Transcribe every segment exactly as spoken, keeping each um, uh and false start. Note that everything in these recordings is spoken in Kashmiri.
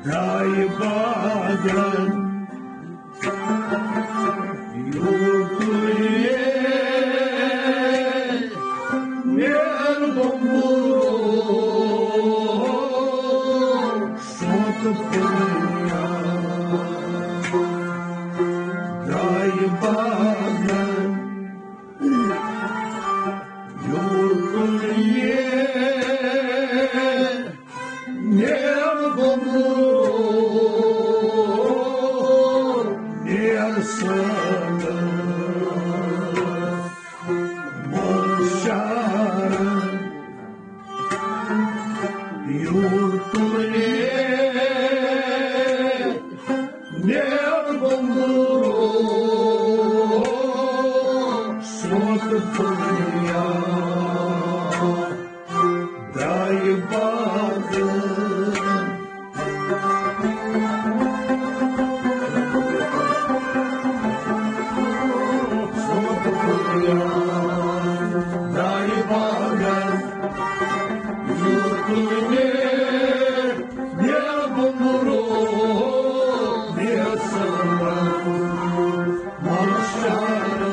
دایہِ باغن یوٗتُے مہربوٚمبُرو سونٛتہٕ پھٔلۍ۔ دایہِ باغن یوٗتُے مہربوٚمبُرو نیر سٲلہٕ منٛز شہرن۔ یوٗتُے مہربوٚمبُرو سونٛتہٕ پھٔلۍ۔ دایہِ باغن سونٛتہٕ پھٔلۍ۔ دایہِ باغن یوٗتُے مہربوٚمبُرو نیر سٲلہٕ منٛز شہرن۔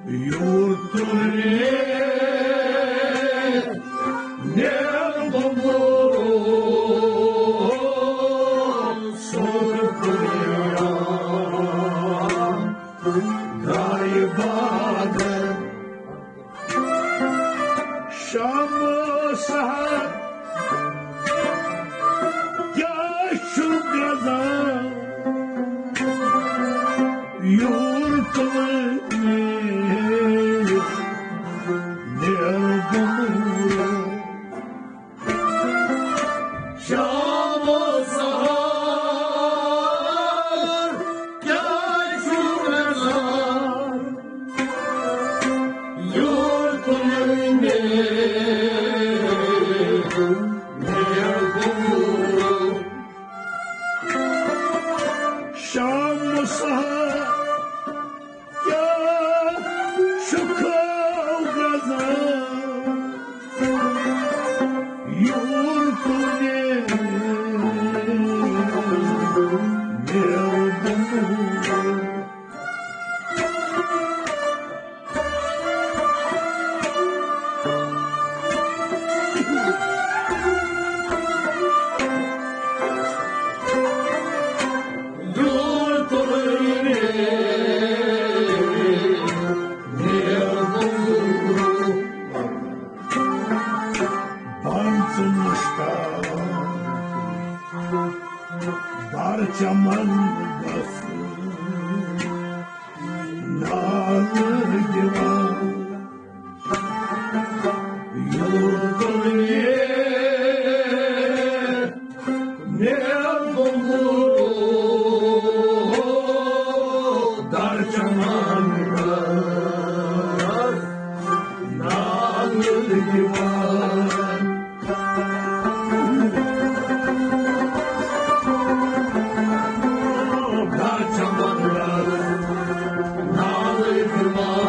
یوٗتُے مہربوٚمبُرو سونٛتہٕ پھٔلۍ۔ دایہِ باغن شام سحر کیٛاہ چھُ گژھان؟ یوٗتُے مہربوٚمبُرو شام سحر کیٛاہ چھُ گژھان؟ یوٗتُے مہربوٚمبُرو شام سحر کیٛاہ چھُکھ گژھان؟ یوٗتُے مہربوٚمبُرو بر چمن گژھ نالہٕ دِوان۔ یوٗتُے مہربوٚمبُرو در چمن گژھ نالہٕ دِوان۔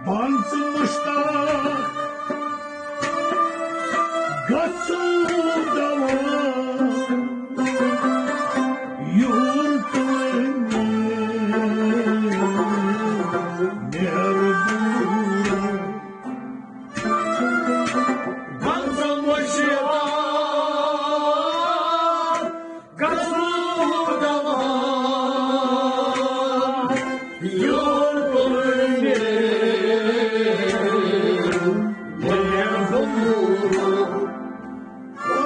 بنٛد ژٕ مُشتاق، گژھو دوا۔ یور تُلٕنۍ مہربٲنی۔ بنٛد ژٕ مُشتاق، گژھو دوا، یور کُن مےٚ، مےٚ بوٗز۔ او،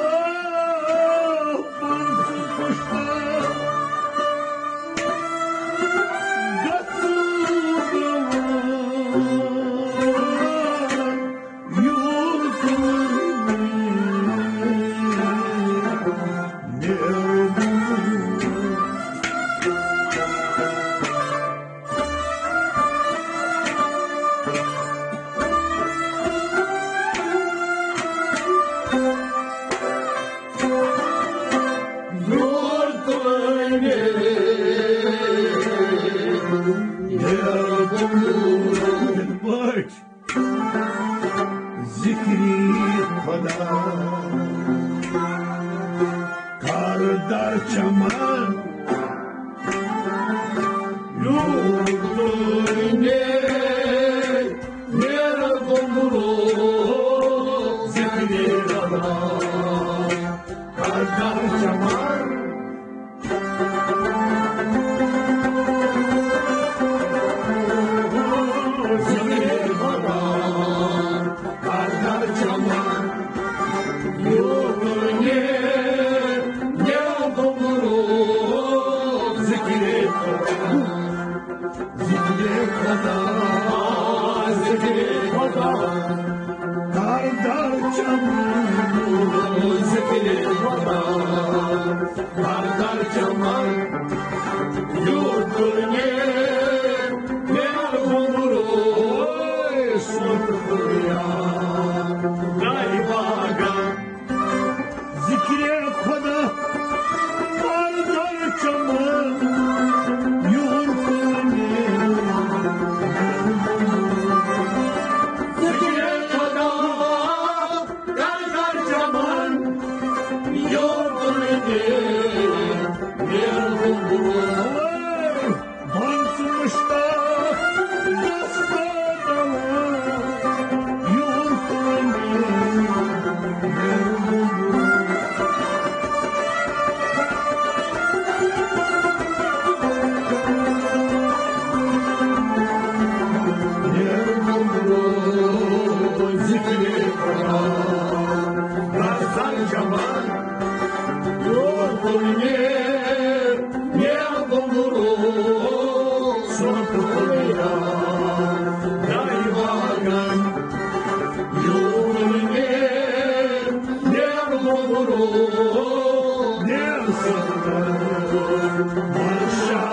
پنٛژٕ پُشتہٕ، گژھو دوا۔ ذکری خدا کردار چمن لوگ دنیا میرا گمرو ذکری خدا کردار چمن ذکر خدا، ذکر خدا، کردار چمن، ذکر خدا، کردار چمن، یوتُل مےٚ، مےٚ گوٚمرو سُہ دُنیا، گاے باغن۔ ذکر خدا، کردار چمن، یور کُن۔ ذکر خدا، کردار چمن، یور کُن۔ بنٛد ژٕ مُشتاق، دستہٕ دوا، یور کُن۔ ذکر خدا، رسن جوان، یور کُن۔ مےٚ گوٚمرو سُہ دُنیا، گاے باغن۔ یوتُل مےٚ، مےٚ گوٚمرو، مےٚ سُہ ورشا۔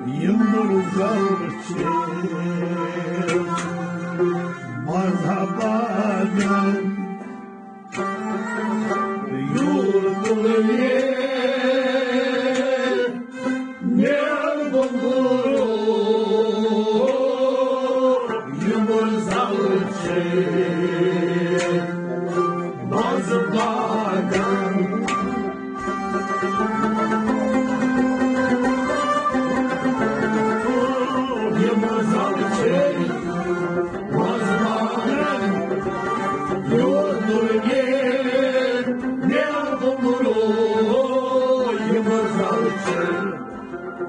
یِم زَن چھِ مذہبن یور تُلنہِ مےٚ گوٚبُر، یِم زَن چھِ مذہبن یِم زَن چھِ وَزناوَن یور دُنیا مےٚ گوٚبرو، یِم زَن چھِ،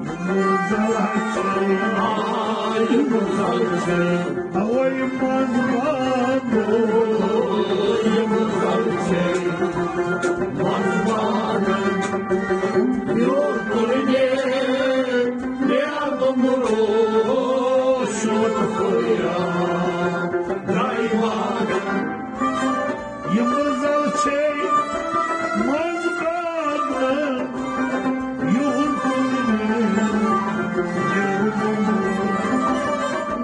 یِم زَن چھِ، آ، یِم زَن چھِ۔ اوے منٛز باغو یِم زَن چھِ منٛز باغن یور کُلنہِ مےٚ گوٚمرو شوق خۄدا درٛاے باغن۔ یِم زَن چھِ منٛز باغن یِہُنٛد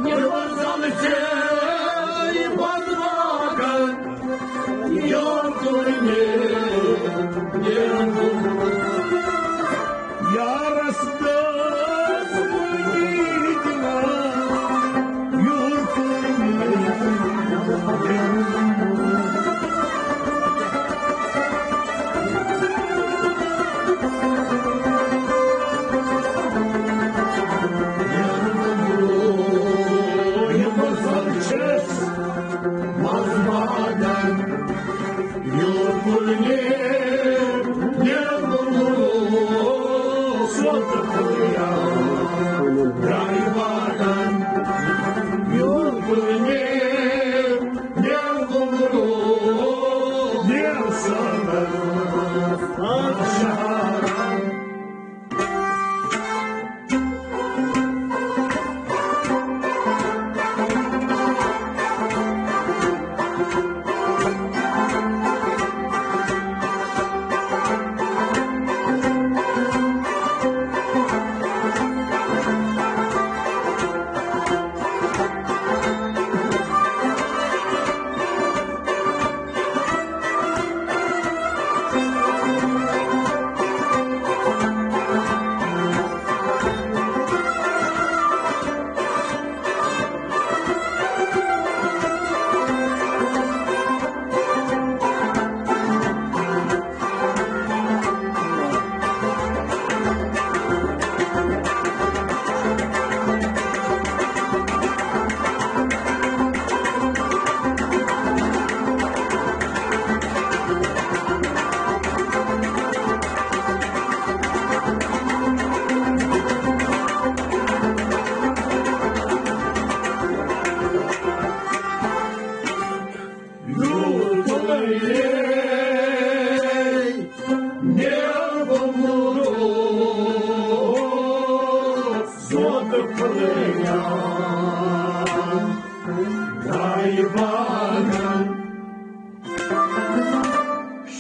یِمن زَن چھِ وَزٕ لاگان، یور تُلنہِ یارس دٲس وٲنی دِوان، یور تُلنہِ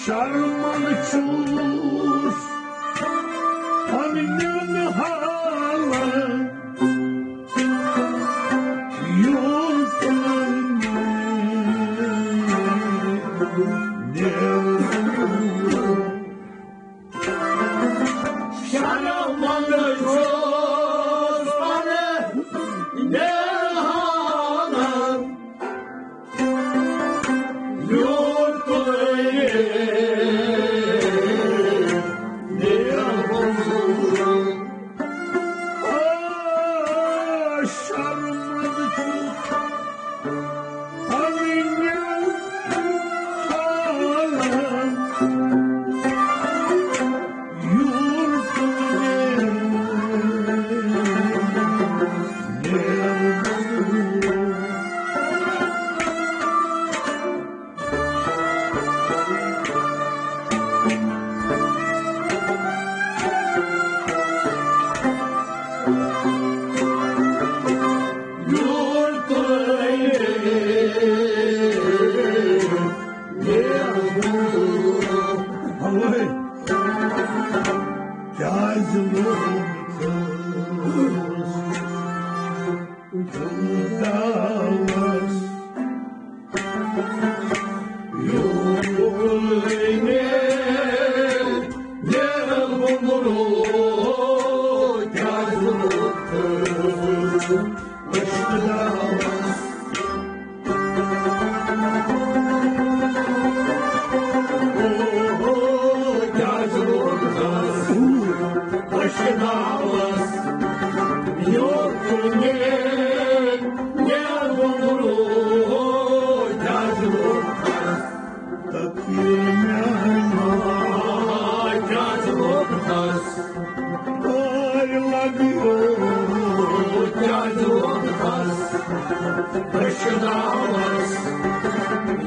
شرمن چھُس پننٮ۪ن حالن یور تُلنہِ۔ شرمن چھُس پننٮ۪ن حالن یور تُلنہِ۔ داوس یوکُلے مےٚ نیرل بُمبرو کیٛازِ لوٚگ أچھ داوس۔ کیٛازِ ووٚنُتھس أچھ داوس،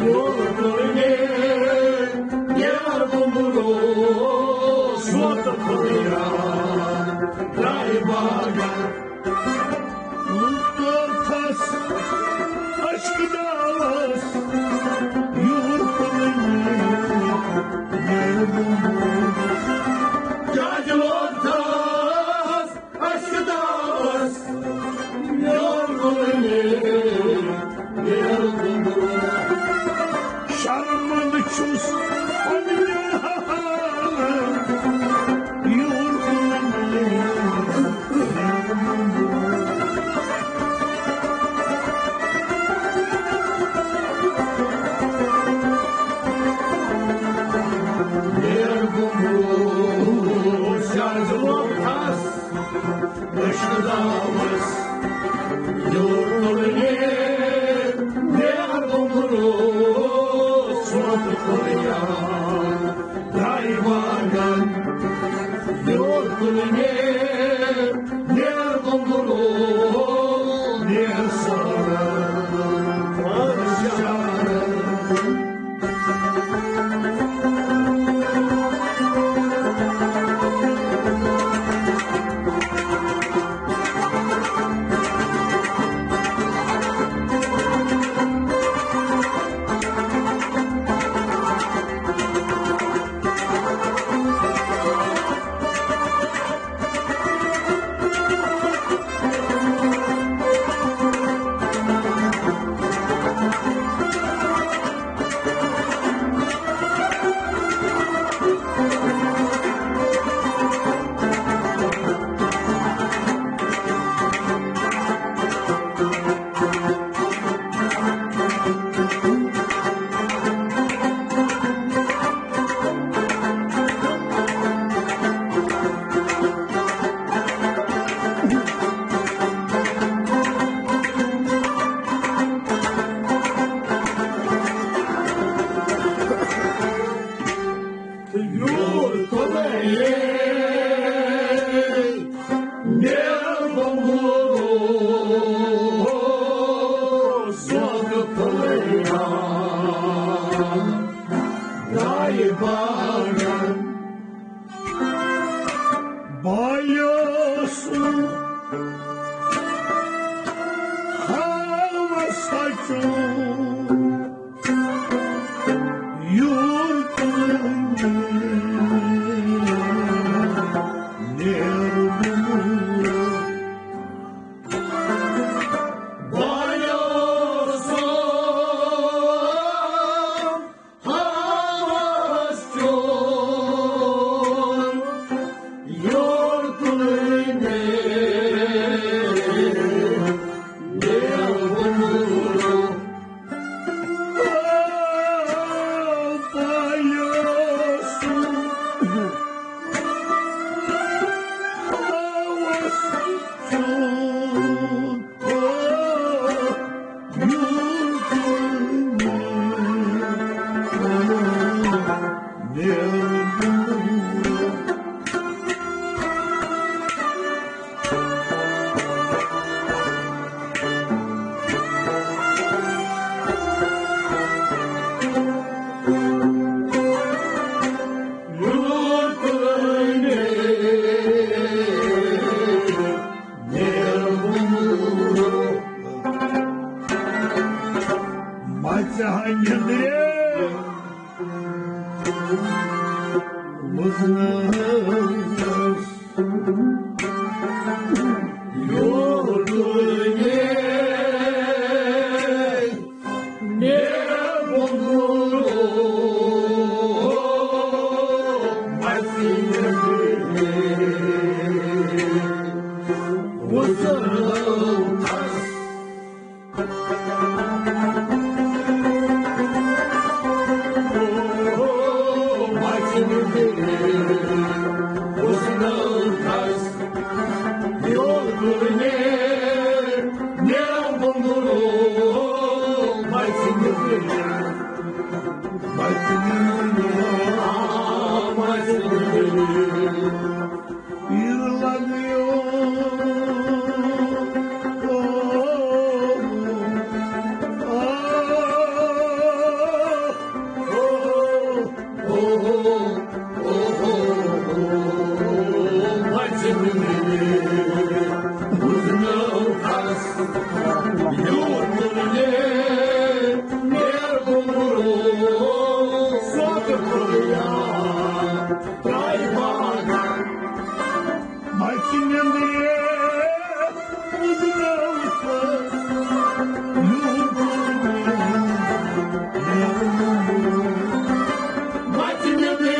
یوکُلے مےٚ نیرل بُمبرو سوتہٕ پھٔلۍ درٛاے باغن۔ لوٚگُس أچھ داوس، یوکُلے مےٚ نیرل بُمبرو۔ کیٛازِ ووٚنُتھس أچھ داوس، یوکُلے مےٚ نیرل بُمبرو۔ شرمندٕ چھُس پننٮ۪ن حالن، یوکُلے مےٚ نیرل بُمبرو۔ نیرل بُمبرو کیٛازِ ووٚنُتھس أچھ داوس، یوکُلے مےٚ نیرل بُمبرو سوتہٕ پھٔلۍ درٛاے باغن۔ یوکُلے مےٚ نیرل بُمبرو نیرل سارن۔ یوکُلے مےٚ نیرل بُمبرو سوتہٕ پھٔلۍ درٛاے باغن۔ بایوس ہاوس سچُن، یوکُلے مےٚ نیرل بُمبرو۔ بایوس ہاوس چون، یوکُلے مےٚ نیرل بُمبرو۔ بایوس ہاوس چون۔ مژِ ہا نیٚنٛدرِ وُزنس یوٗر تُلنہِ۔ یوٗر تُلنہِ مےٚ گوٚمرو سۄتہٕ پھٔلیا ترٛایہِ باغ۔ مَژِ نیٚنٛدرِ مُزنٲوتھس، یوٗر تُلنہِ مےٚ گوٚمرو۔ مَژِ نیٚنٛدرِ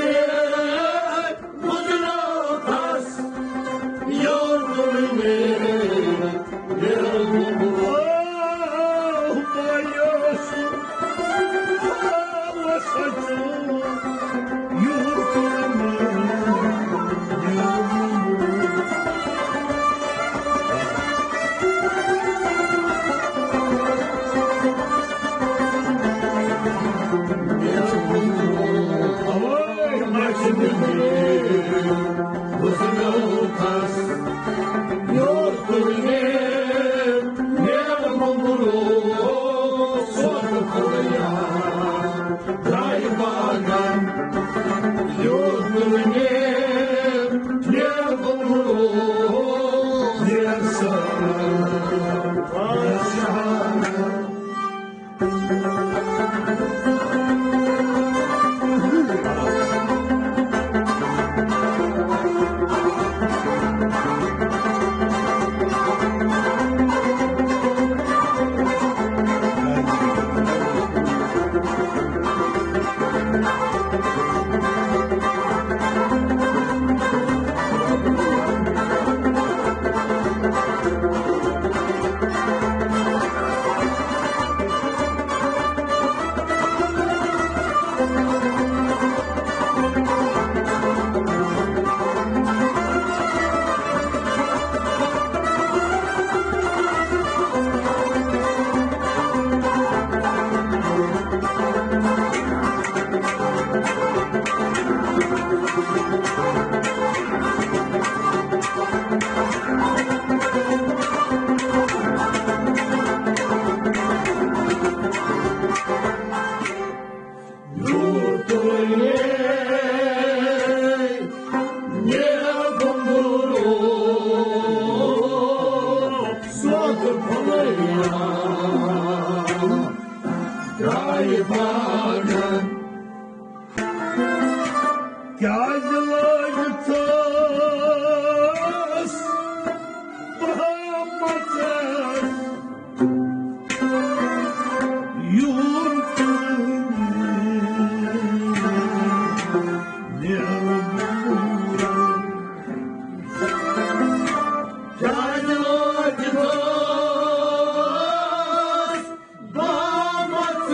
مُزنٲوتھس، یوٗر تُلنہِ مےٚ گوٚمرو۔ آہ، بایوس، آہ، سچو، یوٗر تُلنہِ مےٚ گوٚمرو۔ کیٛازِ لٲج ژاس محمد؟ یوٗر تُلنہِ مےٚ گوٚمرو۔ کیٛازِ لٲج ژاس محمد؟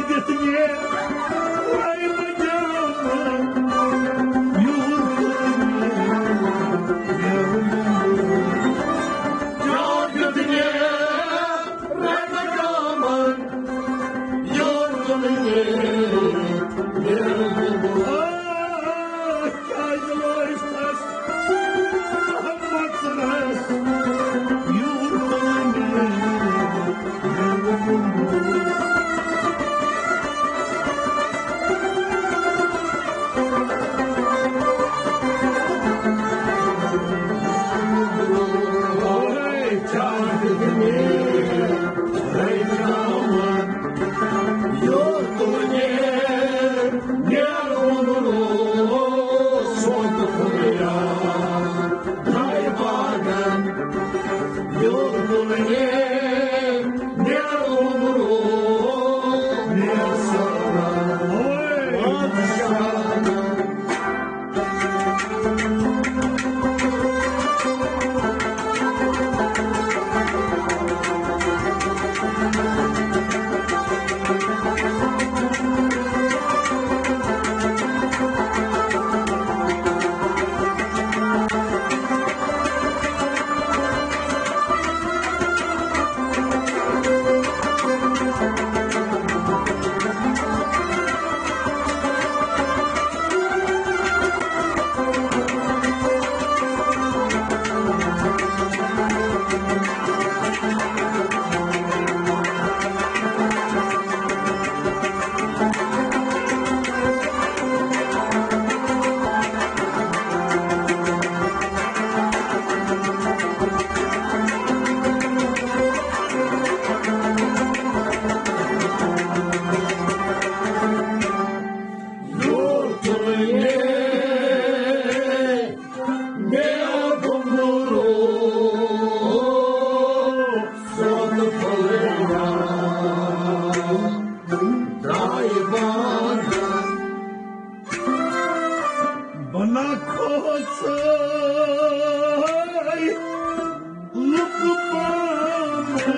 دِتھ یہِ رَے لَگیٛاومٕژ، یوٗر تُلٕنۍ یہِ۔ کیٛاہ دِتھ یہِ رَے لَگیٛاومٕژ، یوٗر تُلٕنۍ یہِ۔ آہ، کیٛازِ لٲج تَس محبت رَس، یوٗر تُلٕنۍ یہِ۔ بنا کھوژے لُکھ پانہٕ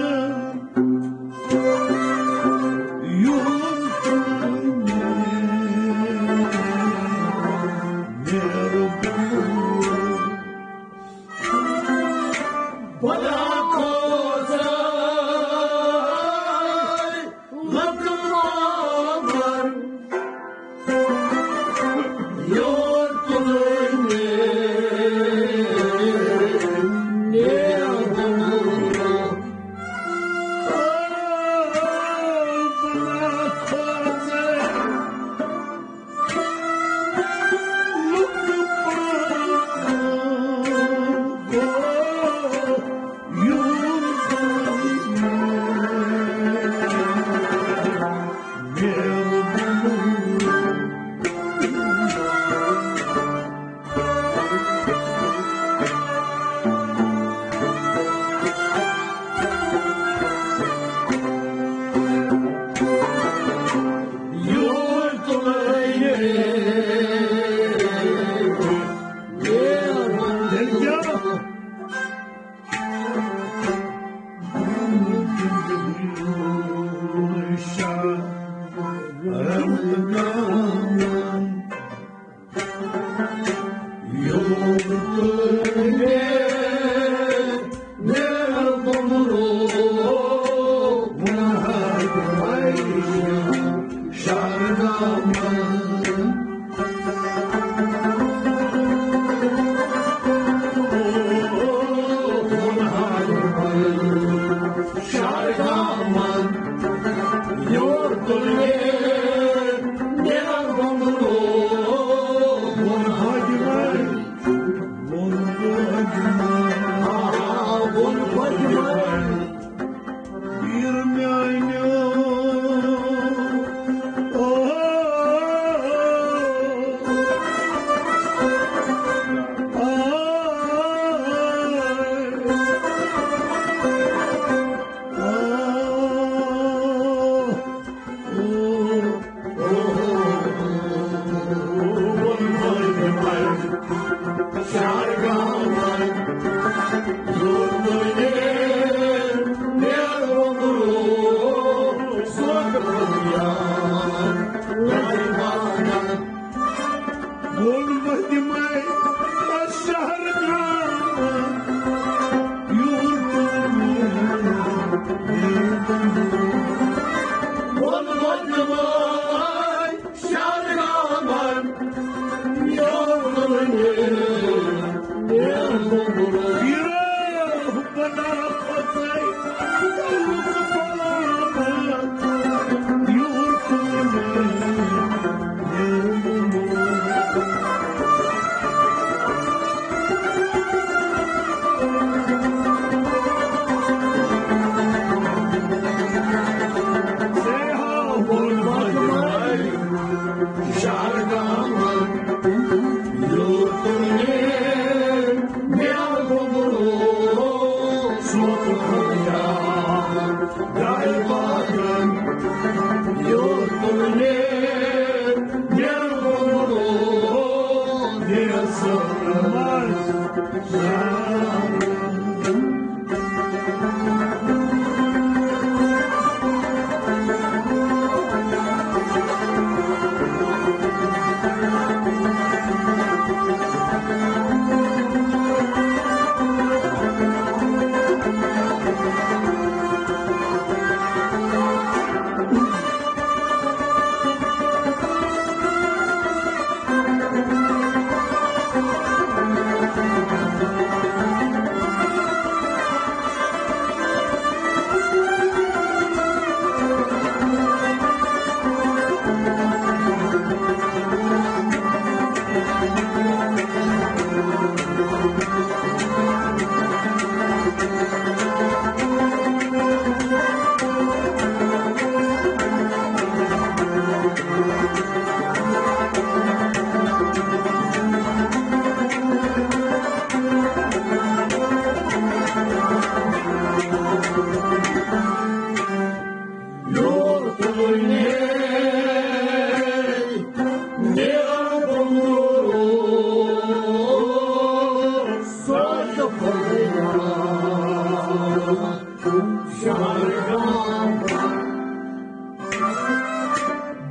یُن تہٕ مےٚ مہربان۔ بنا کھوژے لُکھ پانہٕ یور تُلٕنۍ مےٚ۔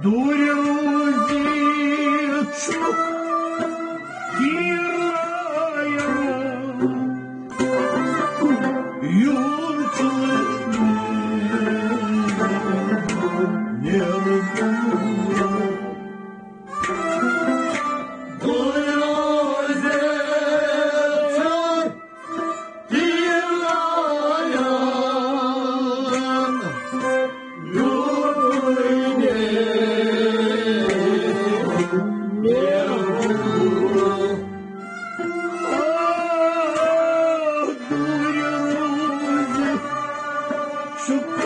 دوٗرِ روٗزِتھ چھُکھ تیٖر لایان، یوٗر ژٕ نیرٕ دوٗر۔ دوٗرِ روٗزِتھ چھُکھ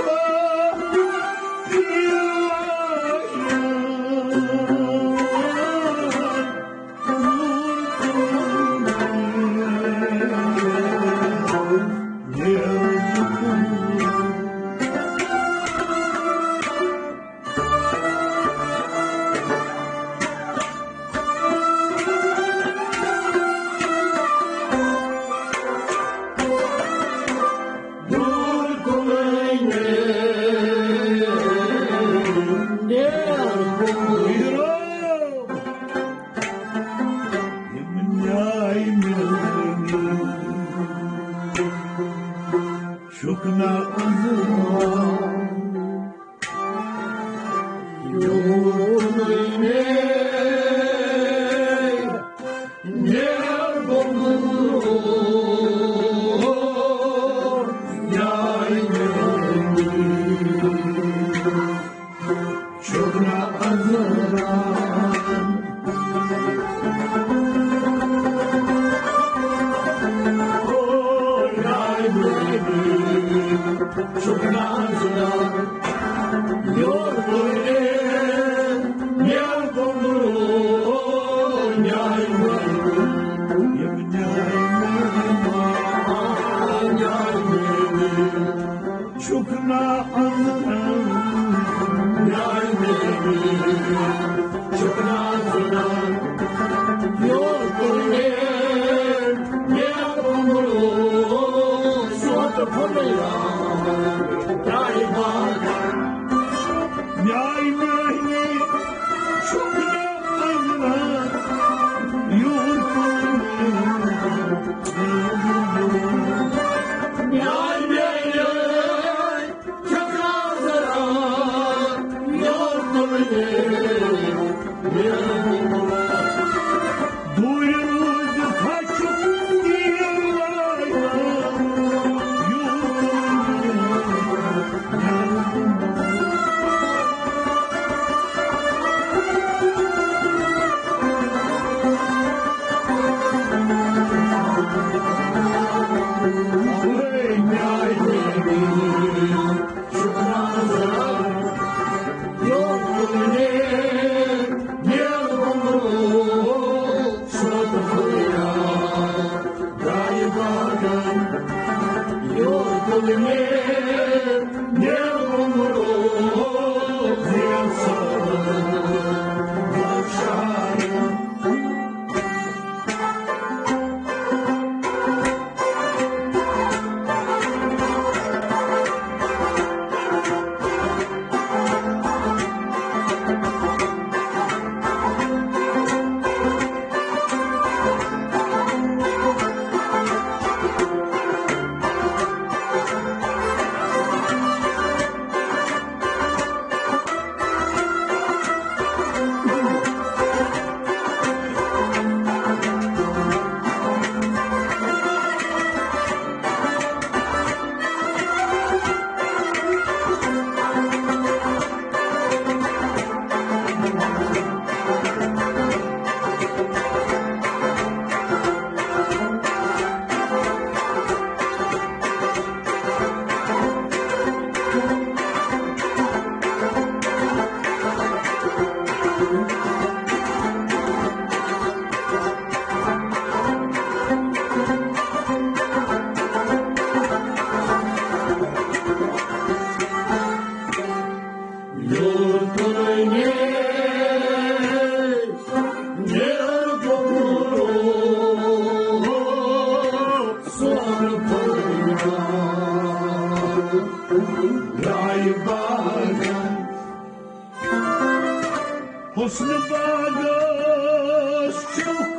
حسن باغس چھُکھ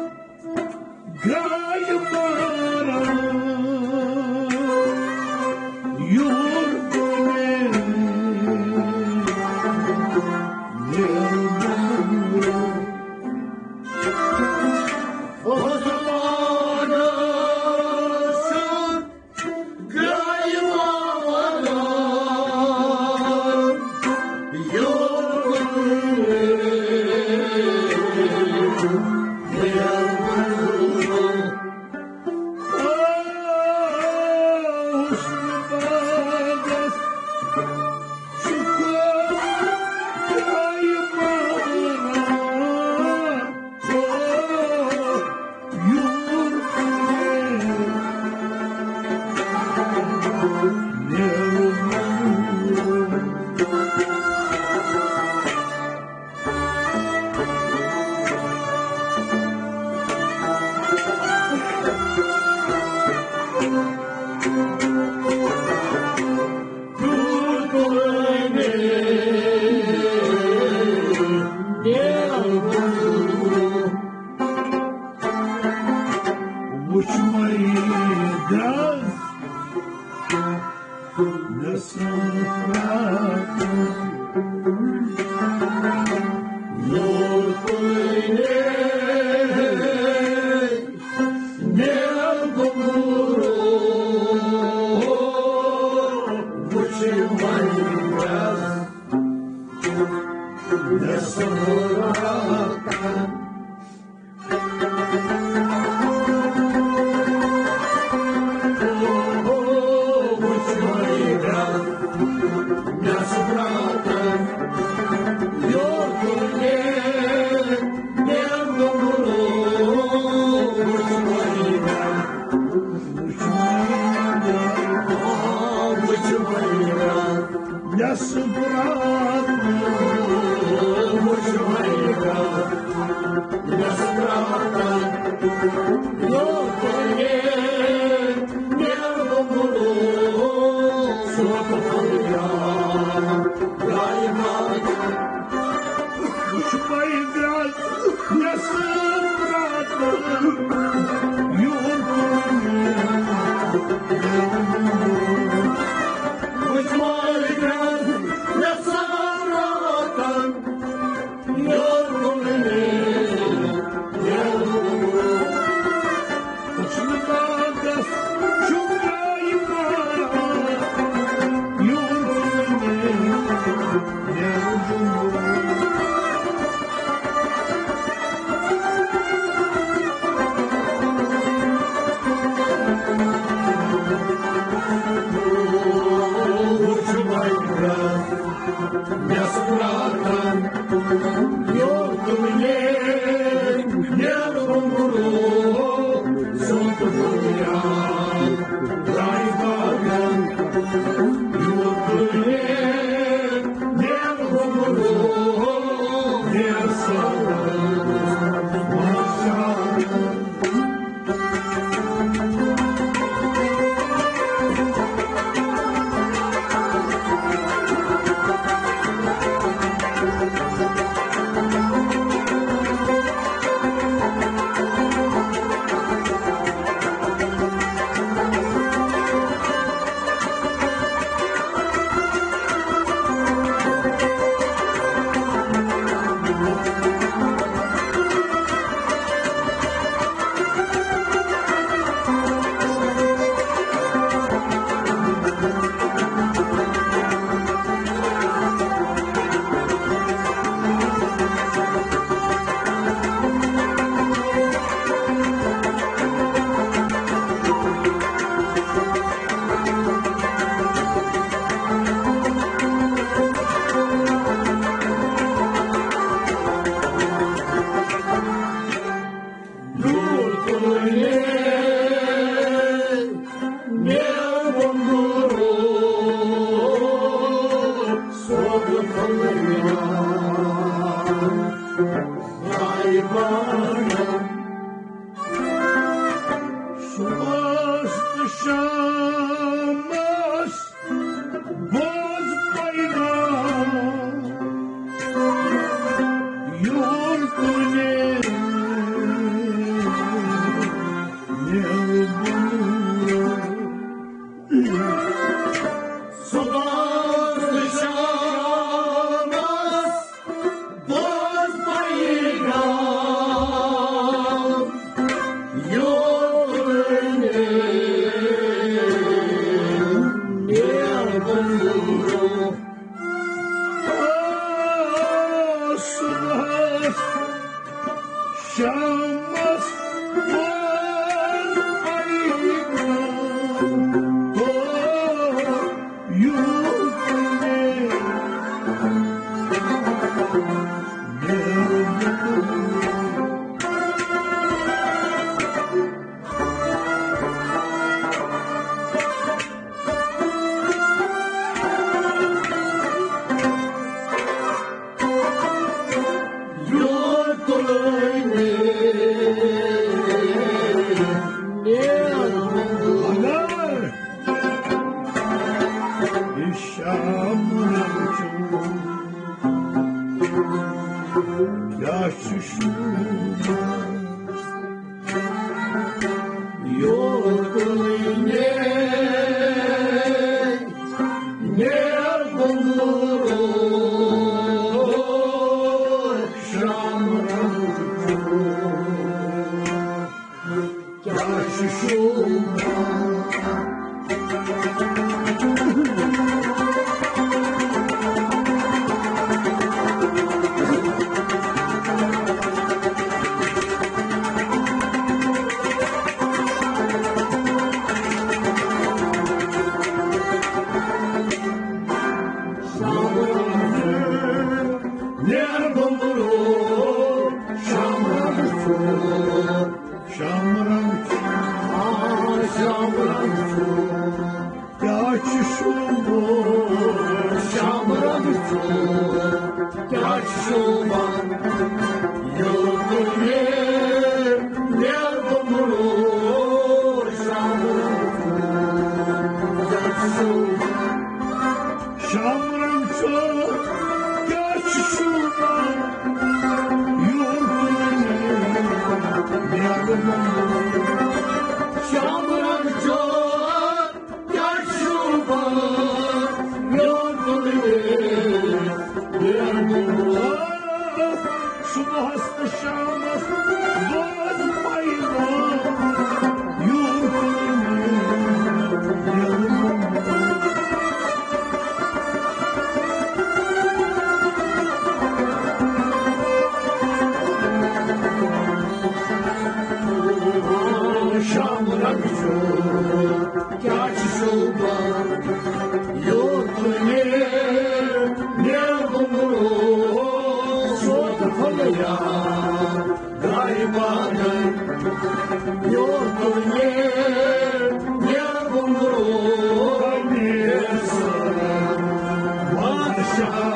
گرٛایہِ ماران، یور کُنے نیرُن۔ حسن باغس چھُکھ وٕچھ وۄنۍ درٛاس نٮ۪صٕب راتَن۔ یور کُنے نیرٕ گوٚبُر، وٕچھ وۄنۍ درٛاس نٮ۪صٕب راتَن۔ نٮ۪صٕب راتَن، وٕچھ وۄنۍ راتَن، نٮ۪صٕب راتَن، یور کُنے نیرٕ گوٚبُر، سونٛتہٕ پھوٚل درٛاے ماتَن۔ وٕچھ وۄنۍ درٛاس نٮ۪صٕب راتَن، یور کُنے۔ وٕچھ وۄنۍ درٛاس نٮ۪صٕب راتَن، یور کُنے۔ وٕچھ نہٕ باغس چھُ گرٛایہِ ماران، یور کُنے۔ صبحس تہٕ شامس بوز پیغام، یور کُنے مہربان۔ صبحس تہٕ شامس بوز پیغام، یور کُنے مہربان۔ صبحس شامس بوز پیغام، یور کُنے مہربان۔ یور کُنے مہربان۔ اگر یہِ شام رنٛگ چھُ، کیٛاہ چھُ شوٗبان؟ یور کُنے مہربان۔ شام رنٛگ چھُ، کیٛاہ چھُ شوٗبان؟ شام رنٛگ چھُ، مہربان۔ شام رنٛگ چھُ، شام رنٛگ چھُ، آ، شام رنٛگ چھُ۔ کیٛاہ چھُ شوٗبان؟ شام رنٛگ چھُ، کیٛاہ چھُ شوٗبان؟ یور کُنے مہربان۔ شام رنٛگ چھُ، کیٛاہ چھُ شوٗبان؟ شام رنٛگ چھُ، کیٛاہ چھُ شوٗبان؟ یور کُنے مہربان۔ شام رنٛگ چھُ، کیٛاہ چھُ شوٗبان؟ یور کُنے مہربان۔ صبحس تہٕ شامس بوز پیغام، یور کُنے مہربان۔ شام رنٛگ چھُ، کیٛاہ چھُ شوٗبان؟ یور کُنے مہربان۔ صوت پھوٚلیا گاے باغن، یور کُنے مہربان۔ بادشاہ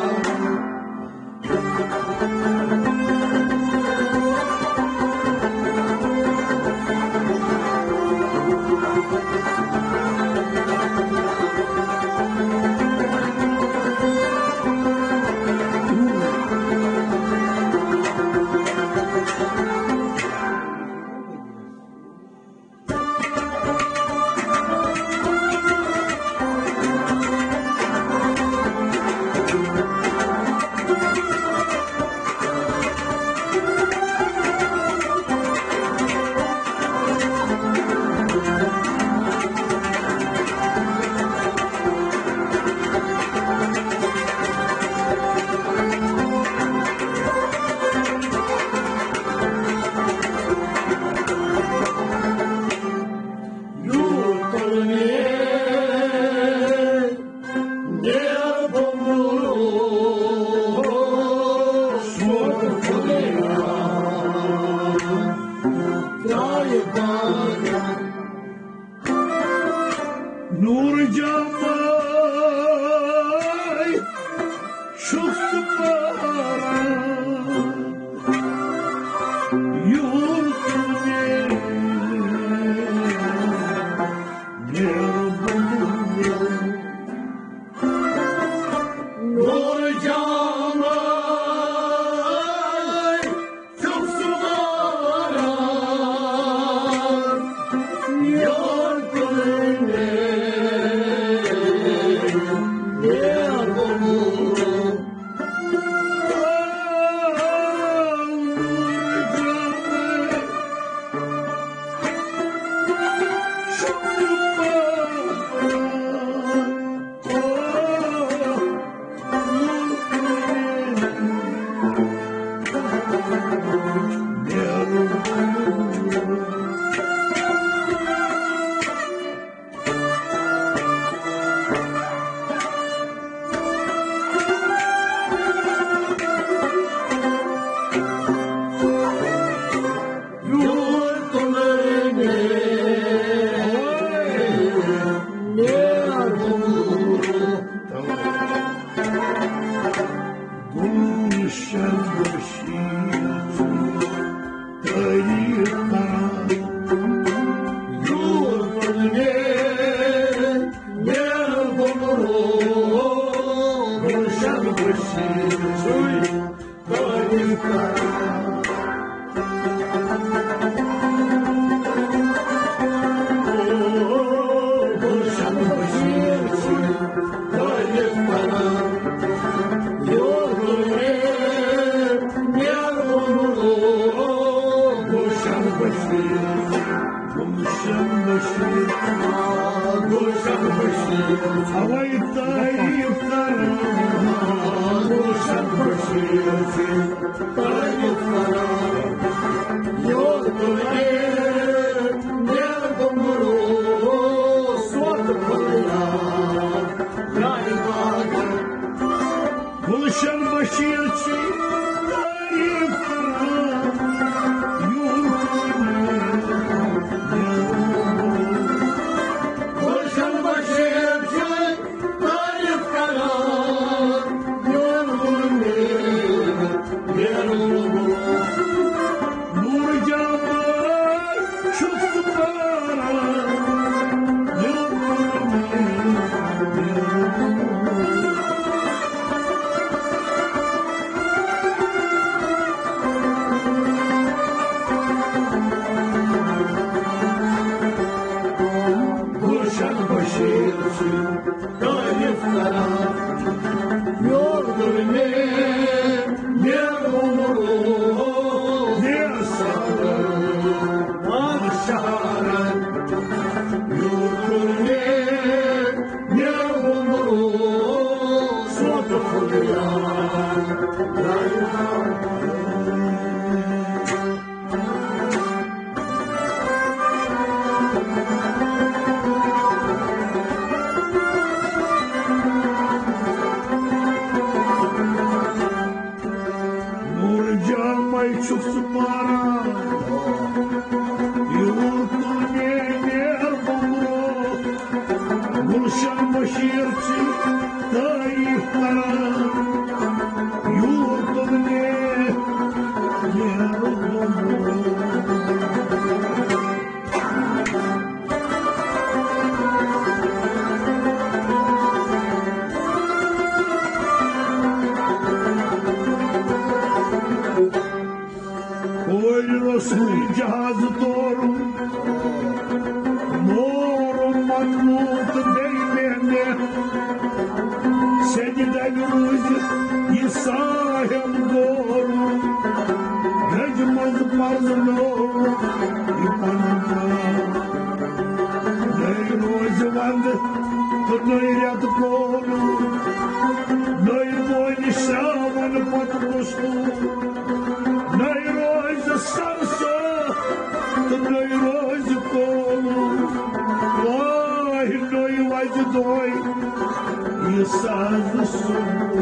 گُلشن بشیر چھُ تعریف کران۔ یور گُلشن بشیر، گُلشن بشیر، گُلشن بشیر، اوے تعریف کران۔ گُلشن بشیر چھُ تعریف کران۔ یور گُلشن، یور گُلشن، سوت بھریا، گاڑی باغ۔ گُلشن بشیر چھِ تعریف کران، یوٗر۔ گُلشن بشیر چھِ تعریف کران، یوٗر۔ نور جان چھُس پران۔ گُلشن بشیر چھُ تعریف کران۔ یور گُلشن، یور گُلشن، یور سارا، شہر۔ یور گُلشن، یور گُلشن، سوت پھُلیا۔ نور جامے چھُس پاران، یوٗر تُل مےٚ مہربان۔ گُلشن بشیر چھِ تعریف کران، یوٗر تُل مےٚ مہربان۔ کورِ رسول جہاز تورُن، مورُن مطلوب تہٕ بیٚیہِ مےٚ مےٚ۔ سیٚدِ ڈبہِ روٗزِتھ یہِ ساحل گورُن، درٛجہِ منٛز پرزٕنووُکھ یہِ پنُن پان۔ نٔے روزِ ونٛدٕ تہٕ نٔے رٮ۪تہٕ کول، نٔے بونہِ سرٛاوَن پتہٕ کُستُر۔ نٔے روزِ سرسبز تہٕ نٔے روزِ کول۔ واے نٔے وَزِ دۄہَے یہِ ساز سُنٛد۔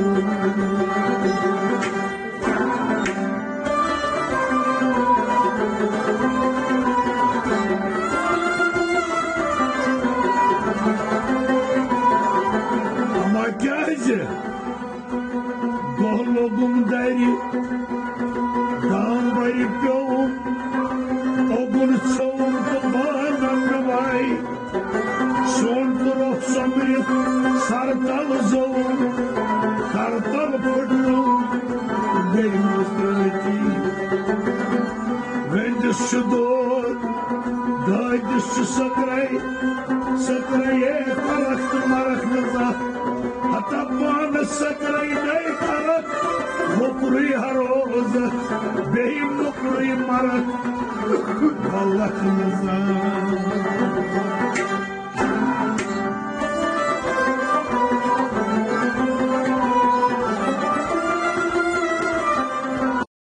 اما کیٛازِ؟ دۄہ لوٚگُم دَرِ، دامبرِ پیوٚم، اوٚبُر ژھیوٚم تہٕ بانَن نواے۔ سون تہٕ روٚف سۄمبرِتھ سر تل زوٚوُم، تر تل پھٕٹرُم، بیٚیہِ مُژرٲتی۔ ویٚنٛدِس چھُ دود، دٲدِس چھُ سٔکرَے، سٔکرَے ہے فرق تہٕ مرق نہٕ زانٛہہ۔ ہتا پانس سکرے نئے کرت، موٚکرُے ہروز، بیٚیہِ موٚکرُے مرت، غلط نظام۔